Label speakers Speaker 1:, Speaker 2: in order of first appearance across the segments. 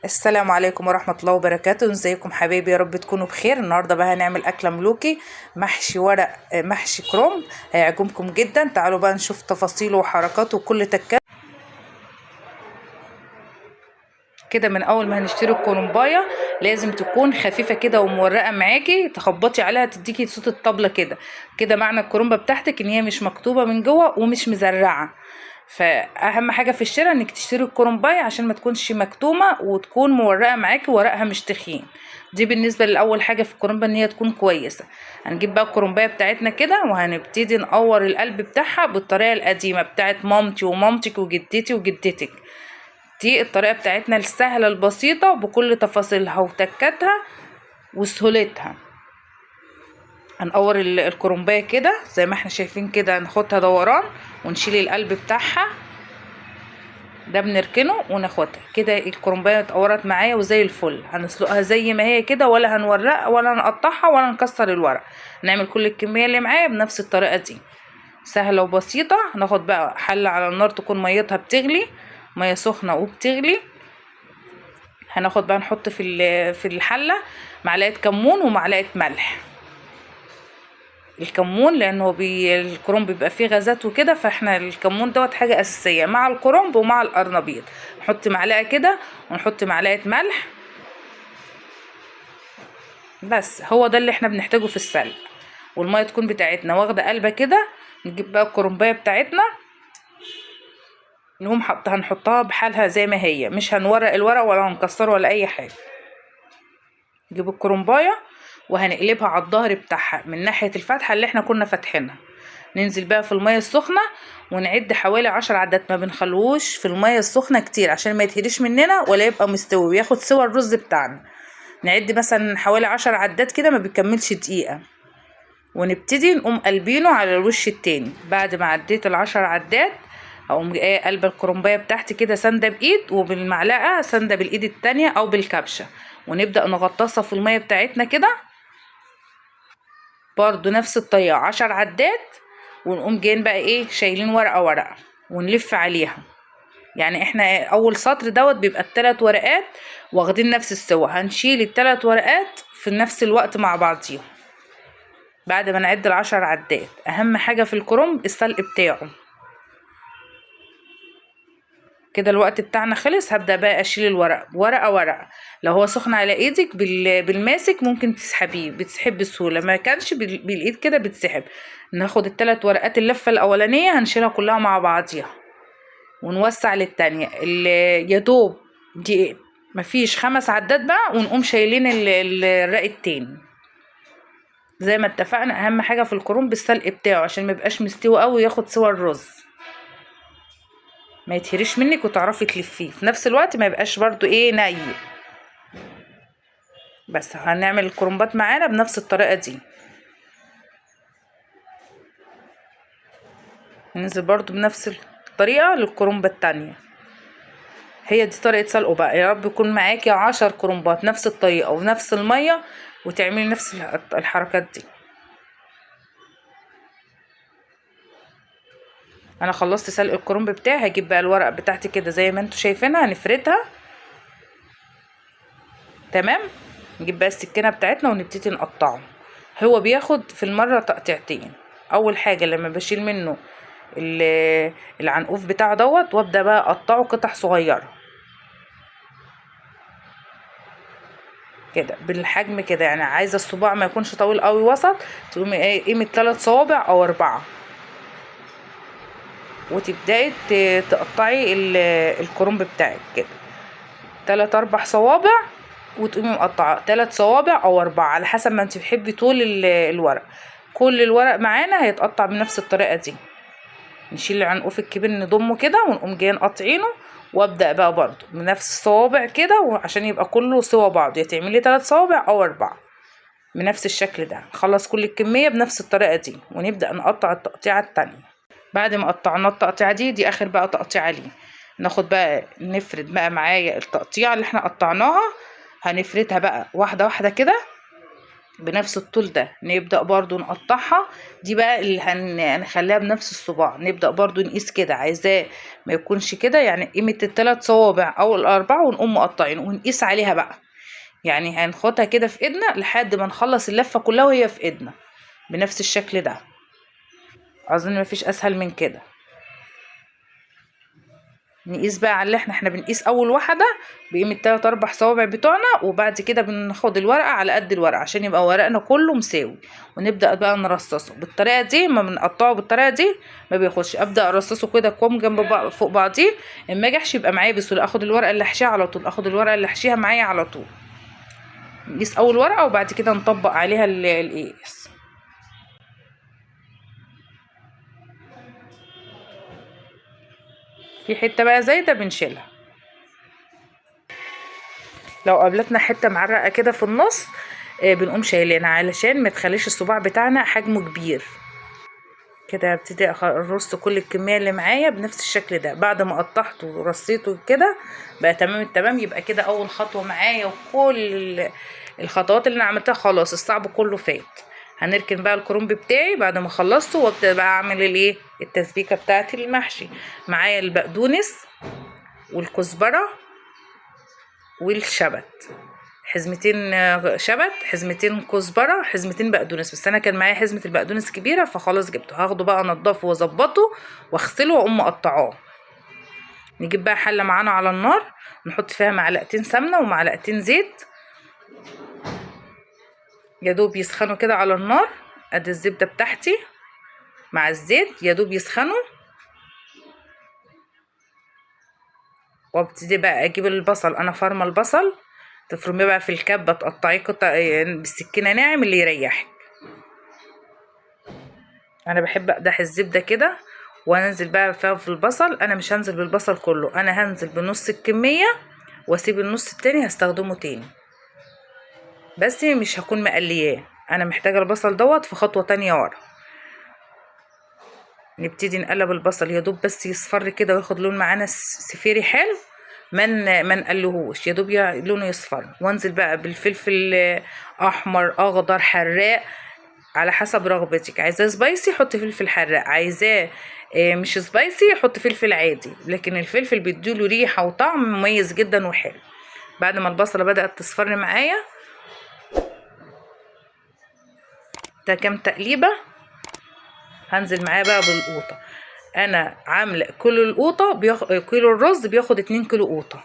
Speaker 1: السلام عليكم ورحمة الله وبركاته. ازيكم حبايبي؟ يا رب تكونوا بخير. النهاردة بقى هنعمل أكلة ملوكي، محشي ورق، محشي كرنب، هيعجبكم جدا. تعالوا بقى نشوف تفاصيله وحركاته وكل تكات كده. من اول ما هنشتري الكرنبايه لازم تكون خفيفة كده ومورقه معاكي، تخبطي عليها تديكي صوت الطبلة كده كده. معنى الكرنبه بتاعتك ان هي مش مكتوبة من جوه ومش مزرعة. فاهم حاجة في الشراء انك تشتري الكرنبايه عشان ما تكونش مكتومة وتكون مورقه معاكي ورقها مش تخين. دي بالنسبة لاول حاجة في الكرنبه ان هي تكون كويسة. هنجيب بقى الكرنبايه بتاعتنا كده وهنبتدي نقور القلب بتاعها بالطريقة القديمة بتاعت مامتي ومامتك وجدتي وجدتك. دي الطريقة بتاعتنا السهلة البسيطة بكل تفاصيلها وتكاتها وسهولتها. هنقور الكرنبايه كده زي ما احنا شايفين كده، ناخدها دوران ونشيل القلب بتاعها ده بنركنه وناخدها كده. الكرنبايه اتقورت معايا وزي الفل. هنسلقها زي ما هي كده، ولا هنورقها ولا نقطعها ولا نكسر الورق. نعمل كل الكمية اللي معايا بنفس الطريقة دي، سهلة وبسيطة. هناخد بقى حله على النار تكون ميتها بتغلي، مية سخنة وبتغلي. هناخد بقى نحط في الحلة معلقه كمون ومعلقة ملح. الكمون لانه الكرنب بيبقى فيه غازات وكده، فاحنا الكمون دوت حاجة اساسية مع الكرنب ومع القرنبيط. نحط معلقه كده ونحط معلقه ملح، بس هو ده اللي احنا بنحتاجه في السلق. والمية تكون بتاعتنا واخده قلبه كده. نجيب بقى الكرنبايه بتاعتنا نقوم هنحطها بحالها زي ما هي، مش هنورق الورق ولا هنكسره ولا اي حاجة. نجيب الكرنبايه وهنقلبها على الظهر بتاعها من ناحية الفتحة اللي احنا كنا فاتحينها. ننزل بقى في المية السخنة ونعد حوالي 10 عدات. ما بنخلوش في المية السخنة كتير عشان ما يتهريش مننا ولا يبقى مستوي وياخد سوى الرز بتاعنا. نعد مثلا حوالي 10 عدات كده، ما بيكملش دقيقة، ونبتدي نقوم قلبينه على الوش التاني. بعد ما عديت 10 عدات اقوم ايه قلب الكرنبايه بتاعتي كده سنده بايد وبالمعلقه سنده بالايد التانية او بالكبشه، ونبدا نغطسها في المية بتاعتنا كده برضو نفس الطريقة 10 عدات. ونقوم جايين بقى ايه شايلين ورقة ورقة ونلف عليها. يعني احنا اول سطر دوت بيبقى ال3 ورقات واخدين نفس السوا، هنشيل ال3 ورقات في نفس الوقت مع بعضيهم بعد ما نعد 10 عدات. اهم حاجة في الكرنب السلق بتاعه كده. الوقت بتاعنا خلص. هبدأ بقى اشيل الورق ورقة ورقة. لو هو سخن على ايدك بالماسك ممكن تسحبيه، بتسحب بسهولة، ما كانش بالايد كده بتسحب. ناخد ال3 ورقات اللفة الاولانية هنشيلها كلها مع بعضيها ونوسع للتانية اللي يا دوب دي مفيش 5 عدات بقى، ونقوم شايلين الرق التاني زي ما اتفقنا. اهم حاجة في الكرنب السلق بتاعه عشان ما يبقاش مستوي قوي وياخد سوى الرز، ما يتهريش منك وتعرفي تلفيه في نفس الوقت، ما يبقاش برضو ايه ني. بس هنعمل الكرنبات معانا بنفس الطريقة دي. ننزل برضو بنفس الطريقة للكرنبة التانية. هي دي طريقة سلقه بقى. يا رب يكون معاكي 10 كرنبات نفس الطريقة ونفس المية وتعملي نفس الحركات دي. انا خلصت سلق الكرنب بتاعي. هجيب بقى الورق بتاعتي كده زي ما انتوا شايفينها، هنفردها تمام. نجيب بقى السكينة بتاعتنا ونبتدي نقطعه. هو بياخد في المرة تقطيعتين. اول حاجة لما بشيل منه العنقوف بتاعه دوت، وابدا بقى اقطعه قطع صغيرة كده بالحجم كده. يعني عايزه الصباع ما يكونش طويل قوي، وسط، تقومي ايه قيمة 3 صوابع او 4، وتبداي تقطعي الكرنب بتاعك كده 3 4 صوابع، وتقومي مقطعه 3 صوابع او 4 على حسب ما انت بتحبي طول الورق. كل الورق معانا هيتقطع بنفس الطريقة دي. نشيل العنقوف الكبير نضمه كده ونقوم جايين قاطعينه، وابدا بقى برضو بنفس الصوابع كده، وعشان يبقى كله سوا بعض، يا تعملي 3 صوابع او 4 بنفس الشكل ده. نخلص كل الكمية بنفس الطريقة دي ونبدا نقطع التقطيعه التانية. بعد ما قطعنا التقطيعه دي، دي اخر بقى تقطيعه ليه. ناخد بقى نفرد بقى معايا التقطيعه اللي احنا قطعناها، هنفردها بقى واحدة واحدة كده بنفس الطول ده. نبدأ برضو نقطعها، دي بقى اللي هنخليها بنفس الصباع. نبدأ برضو نقيس كده، عايزاه ما يكونش كده، يعني قيمة التلات صوابع او الاربعة، ونقوم مقطعين ونقيس عليها بقى. يعني هناخدها كده في ايدنا لحد ما نخلص اللفة كلها وهي في ايدنا بنفس الشكل ده. اظن مفيش اسهل من كده. نقيس بقى على اللي احنا بنقيس اول واحدة بقيمة 3 4 صوابع بتوعنا، وبعد كده بناخد الورقة على قد الورقة عشان يبقى ورقنا كله مساوي. ونبدا بقى نرصصه بالطريقة دي، ما بنقطعه بالطريقة دي ما بياخدش. ابدا ارصصه كده كوم جنب بعض فوق بعضيه، اما اجي احشي يبقى معايا بسهولة، اخد الورقة اللي احشيها على طول، اخد الورقة اللي احشيها معايا على طول. نقيس اول ورقة وبعد كده نطبق عليها القياس. في حتة بقى زايدة بنشيلها. لو قابلتنا حتة معرقه كده في النص بنقوم شايلينها علشان ما تخليش الصباع بتاعنا حجمه كبير كده. هبتدي ارص كل الكمية اللي معايا بنفس الشكل ده. بعد ما قطعته ورصيته كده بقى تمام التمام. يبقى كده اول خطوة معايا، وكل الخطوات اللي انا عملتها خلاص الصعب كله فات. هنركن بقى الكرنب بتاعي بعد ما خلصته، وابدا بقى اعمل الايه التسبيكه بتاعتي المحشي. معايا البقدونس والكزبره والشبت، حزمتين شبت، حزمتين كزبره، حزمتين بقدونس. بس انا كان معايا حزمه البقدونس كبيرة فخلاص جبته. هاخده بقى انضفه واظبطه واغسله واقوم مقطعاه. نجيب بقى حله معانا على النار، نحط فيها معلقتين سمنه ومعلقتين زيت، يا دوب يسخنوا كده على النار. ادي الزبدة بتاعتي مع الزيت يا دوب يسخنوا. وابتدي بقى اجيب البصل، انا فارمه البصل، تفرميه بقى في الكبه، تقطعيه قطع بالسكينة ناعم اللي يريحك. انا بحب اقدح الزبدة كده وانزل بقى فيها في البصل. انا مش هنزل بالبصل كله، انا هنزل بنص الكمية واسيب النص التاني هستخدمه تاني، بس مش هكون مقلياه، انا محتاجه البصل دوت في خطوة تانية ورا. نبتدي نقلب البصل يا دوب بس يصفر كده وياخد لون معانا سفيري حلو، ما نقلهوش، يا دوب لونه يصفر. وانزل بقى بالفلفل احمر اخضر حراق على حسب رغبتك. عايزاه spicy حطي فلفل حراق، عايزاه مش spicy حطي فلفل عادي، لكن الفلفل بيديله ريحه وطعم مميز جدا وحلو. بعد ما البصله بدات تصفر معايا ده كام تقليبه، هنزل معايا بقى بالقوطه. انا عامله كيلو القوطه كيلو الرز بياخد 2 كيلو قوطه،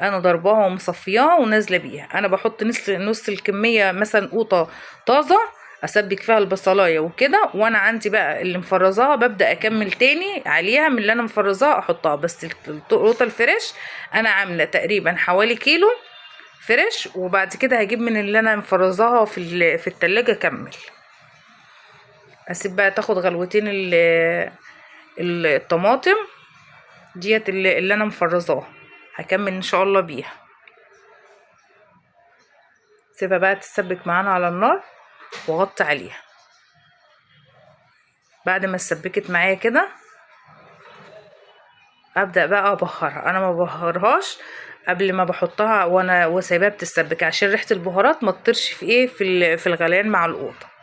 Speaker 1: انا ضرباها ومصفياها ونازلة بيها. انا بحط نص الكمية مثلا قوطه طازة اسبك فيها البصلايه وكده، وانا عندي بقى اللي مفرزاها ببدا اكمل تاني عليها من اللي انا مفرزاها احطها. بس القوطه ال fresh انا عامله تقريبا حوالي كيلو fresh، وبعد كده هجيب من اللي انا مفرزاها في التلاجة اكمل. اسيب بقى تاخد غلوتين الطماطم ديت اللي انا مفرزاها، هكمل ان شاء الله بيها. سيبها بقى تتسبك معانا على النار واغطي عليها. بعد ما اتسبكت معايا كده ابدا بقى ابهرها. انا ما ببهرهاش قبل ما بحطها وانا وسايباها بتتسبك عشان ريحه البهارات ما تطيرش في ايه في الغليان مع القوطه.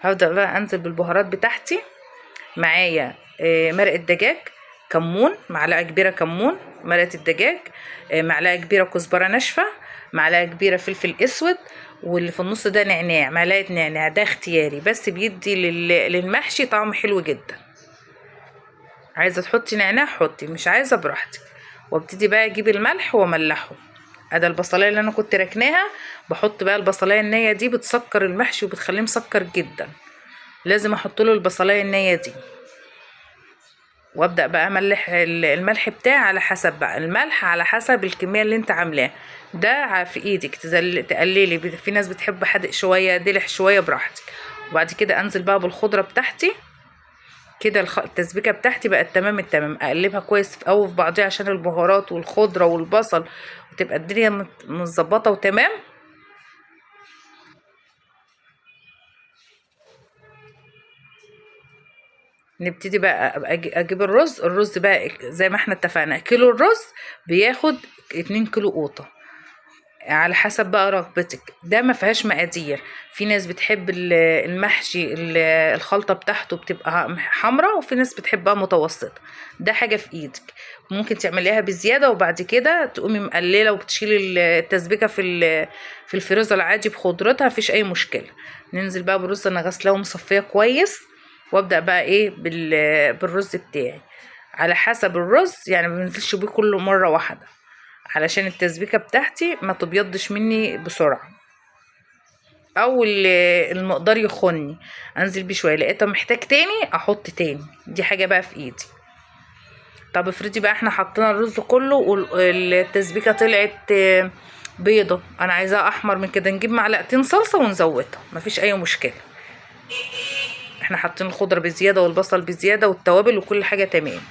Speaker 1: هبدا بقى انزل بالبهارات بتاعتي. معايا مرقه دجاج، كمون معلقه كبيرة كمون، مرقه الدجاج، معلقه كبيرة كزبره ناشفة، معلقه كبيرة فلفل اسود، واللي في النص ده نعناع، معلقه نعناع، ده اختياري بس بيدي للمحشي طعم حلو جدا. عايزه تحطي نعناع حطي، مش عايزه براحتك. وابتدي بقى اجيب الملح واملحه. ادي البصلايه اللي انا كنت ركناها، بحط بقى البصلايه النية دي، بتسكر المحشي وبتخليه مسكر جدا، لازم احط له البصلايه النية دي. وابدا بقى املح الملح بتاعي على حسب بقى الملح على حسب الكمية اللي انت عاملاها، ده في ايدك تقللي. في ناس بتحب حادق شوية دلح شوية، براحتك. وبعد كده انزل بقى بالخضره بتاعتي كده. التسبيكه بتاعتي بقت تمام التمام. اقلبها كويس في قوي في بعضيها عشان البهارات والخضره والبصل وتبقى الدنيا متظبطه وتمام. نبتدي بقى اجيب الرز. الرز بقى زي ما احنا اتفقنا كيلو الرز بياخد 2 كيلو قوطه. على حسب بقى رغبتك. ده ما فيهاش مقادير. في ناس بتحب المحشي الخلطة بتاعته بتبقى حمراء، وفي ناس بتحبها متوسطة. ده حاجة في ايدك، ممكن تعمليها بزيادة وبعد كده تقومي مقللة وبتشيلي التسبيكة في الفريزر العادي بخضرتها، مفيش اي مشكلة. ننزل بقى بالرز، انا غسلاه ومصفيه كويس، وابدأ بقى ايه بالرز بتاعي على حسب الرز، يعني ما بنزلش بيه كله مرة واحدة علشان التسبيكة بتاعتي ما تبيضش مني بسرعة او المقدار يخني. انزل بيه شوية، لقيته محتاج تاني احط تاني، دي حاجة بقى في ايدي. طب افرضي بقى احنا حطينا الرز كله والتسبيكة طلعت بيضة، انا عايزاها احمر من كده، نجيب معلقتين صلصة ونزودها، مفيش اي مشكلة. احنا حاطين الخضرة بزيادة والبصل بزيادة والتوابل وكل حاجة تمام.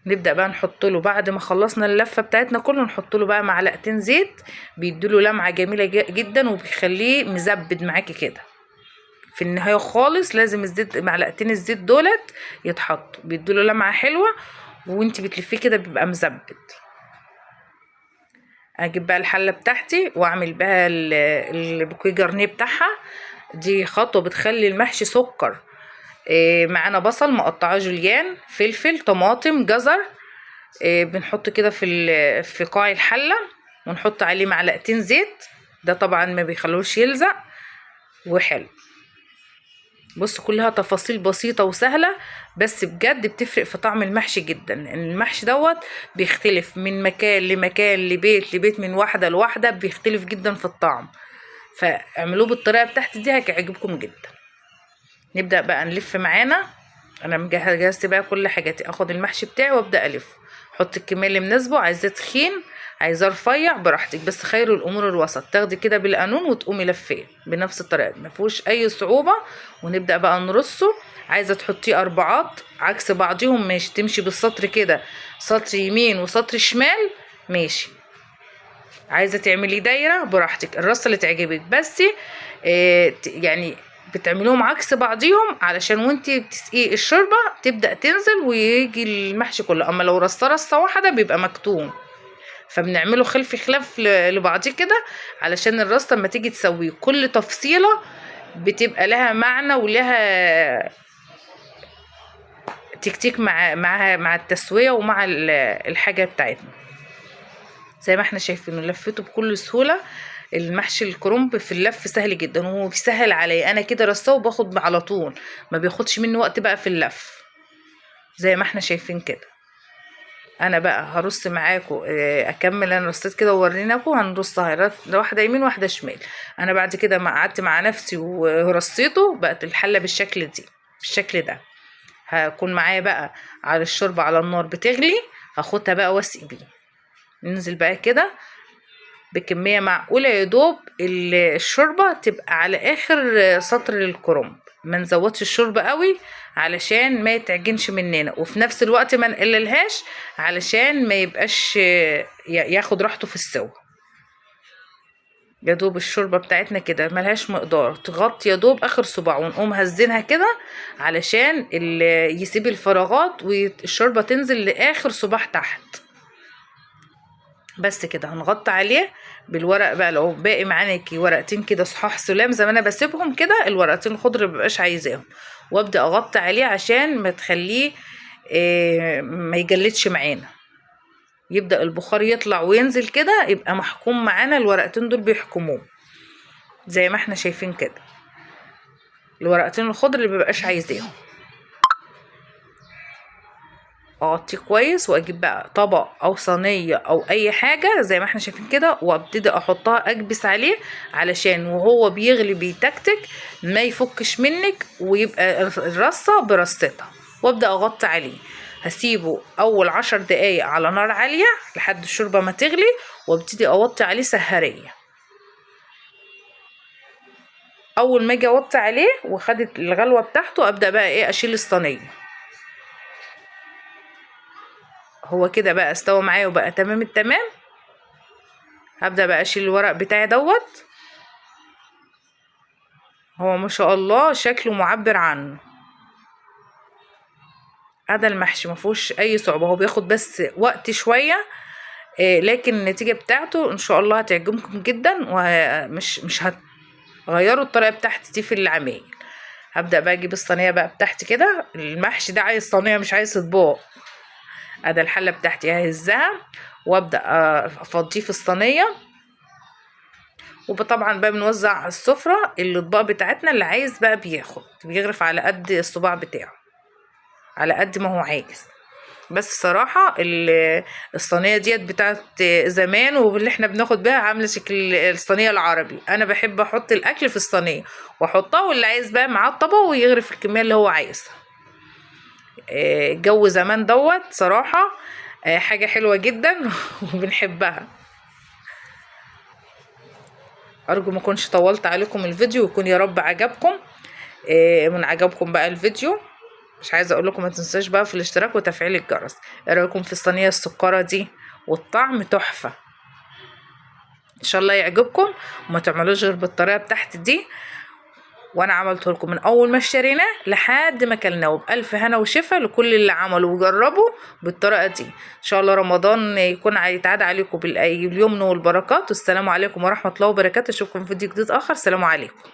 Speaker 1: نبدأ بقى نحط له بعد ما خلصنا اللفة بتاعتنا كله، نحط له بقى معلقتين زيت، بيديله لمعة جميلة جدا وبيخليه مزبد معاكي كده. في النهاية خالص لازم الزيت، معلقتين الزيت دولت يتحطوا، بيديله لمعة حلوة، وانتي بتلفيه كده بيبقى مزبد. اجيب بقى الحلة بتاعتي واعمل بقى البوكيه جرنيه بتاعها. دي خطوة بتخلي المحشي سكر. معانا بصل مقطعاه جوليان، فلفل، طماطم، جزر، بنحط كده في قاع الحلة، ونحط عليه معلقتين زيت، ده طبعا ما بيخلوش يلزق وحلو. بص كلها تفاصيل بسيطة وسهلة، بس بجد بتفرق في طعم المحشي جدا. المحشي دوت بيختلف من مكان لمكان، لبيت لبيت، من واحدة لواحدة، بيختلف جدا في الطعم. فاعملوه بالطريقة بتاعتي دي هتعجبكم جدا. نبدأ بقى نلف معانا. انا جهزت بقى كل حاجاتي، اخد المحشي بتاعي وابدأ الف، حط الكمية اللي مناسبه، عايزاه تخين عايزاه رفيع براحتك، بس خير الامور الوسط. تاخدي كده بالقانون وتقومي لفيه بنفس الطريقة، ما فيهوش اي صعوبة. ونبدا بقى نرصه. عايزه تحطيه اربعات عكس بعضيهم ماشي، تمشي بالسطر كده، سطر يمين وسطر شمال ماشي. عايزه تعملي دايرة براحتك، الرصه اللي تعجبك، بس يعني بتعملوهم عكس بعضيهم علشان وانتي بتسقي الشوربة تبدا تنزل ويجي المحشي كله. اما لو رصه رصه واحدة بيبقى مكتوم، فبنعمله خلف خلاف لبعضيه كده علشان الرصه لما تيجي تسويه كل تفصيله بتبقى لها معنى ولها تكتيك مع التسوية ومع الحاجة بتاعتنا. زي ما احنا شايفين لفيته بكل سهولة. المحشي الكرنب في اللف سهل جدا، وهو بيسهل عليا انا كده رصاه وباخد على طول، ما بياخدش مني وقت بقى في اللف زي ما احنا شايفين كده. انا بقى هرص معاكم، اكمل انا رصيت كده ووريناكم. هنرصها واحدة يمين واحدة شمال. انا بعد كده ما قعدت مع نفسي ورصيته، بقت الحلة بالشكل ده. هكون معايا بقى على الشوربة على النار بتغلي، هاخدها بقى واسقي بيه. ننزل بقى كده بكمية معقولة، يا دوب الشوربة تبقى على اخر سطر للكرنب، ما نزودش الشوربة قوي علشان ما يتعجنش مننا، وفي نفس الوقت ما نقللهاش علشان ما يبقاش ياخد راحته في السوا. يا دوب الشوربة بتاعتنا كده ملهاش مقدار، تغطي يا دوب اخر صباع، ونقوم هزينها كده علشان يسيب الفراغات والشوربة تنزل لاخر صباع تحت. بس كده هنغطي عليه بالورق بقى. لو باقي معانا ورقتين كده صحاح سلام زي ما انا بسيبهم كده، الورقتين الخضر مبقاش عايزاهم، وابدا اغطي عليه عشان ما تخليه، ما يجلدش معانا، يبدا البخار يطلع وينزل كده، يبقى محكوم معانا. الورقتين دول بيحكموه زي ما احنا شايفين كده، الورقتين الخضر اللي مبقاش عايزاهم. اغطيه كويس، واجيب بقى طبق او صينية او اي حاجة زي ما احنا شايفين كده، وابتدي احطها اكبس عليه علشان وهو بيغلي بيتكتك ما يفكش منك، ويبقى الرصه برصتها. وابدا اغطي عليه، هسيبه اول 10 دقايق على نار عالية لحد الشوربة ما تغلي، وابتدي اوطي عليه سهريه. اول ما اجي اوطي عليه وخدت الغلوه بتاعته، ابدا بقى اشيل الصينية. هو كده بقى استوى معايا وبقى تمام التمام. هبدأ بقى اشيل الورق بتاعي دوت، هو ما شاء الله شكله معبر عنه. هذا المحشي ما فيهوش اي صعوبة، هو بياخد بس وقت شوية، لكن النتيجة بتاعته ان شاء الله هتعجبكم جدا، ومش مش هتغيروا الطريقة بتاعتي دي في العمايل. هبدا بقى اجيب الصينية بقى بتاعتي كده. المحشي ده عايز صينية مش عايز اطباق. ادي الحلة بتاعتي ههزها وابدا افضيه في الصينية. وطبعا بقى بنوزع على السفرة الاطباق بتاعتنا، اللي عايز بقى بياخد، بيغرف على قد الصباع بتاعه، على قد ما هو عايز. بس صراحة الصينية ديت بتاعت زمان واللي احنا بناخد بيها عاملة شكل الصينية العربي. انا بحب احط الاكل في الصينية واحطها، واللي عايز بقى معاه الطبق ويغرف الكمية اللي هو عايزها. جو زمان دوت صراحة، حاجة حلوة جدا وبنحبها. ارجو ما اكونش طولت عليكم الفيديو، ويكون يا رب عجبكم. من عجبكم بقى الفيديو، مش عايزه اقول لكم ما تنساش بقى في الاشتراك وتفعيل الجرس. ايه رايكم في الصينية السكره دي؟ والطعم تحفة. ان شاء الله يعجبكم وما تعملوش غير بالطريقة بتاعتي دي، وانا عملته لكم من اول ما اشتريناه لحد ما كلناه، وبالف هنا وشفا لكل اللي عملوا وجربوا بالطريقة دي. ان شاء الله رمضان يكون يتعاد عليكم باليمن والبركات. والسلام عليكم ورحمة الله وبركاته. اشوفكم في فيديو جديد اخر. السلام عليكم.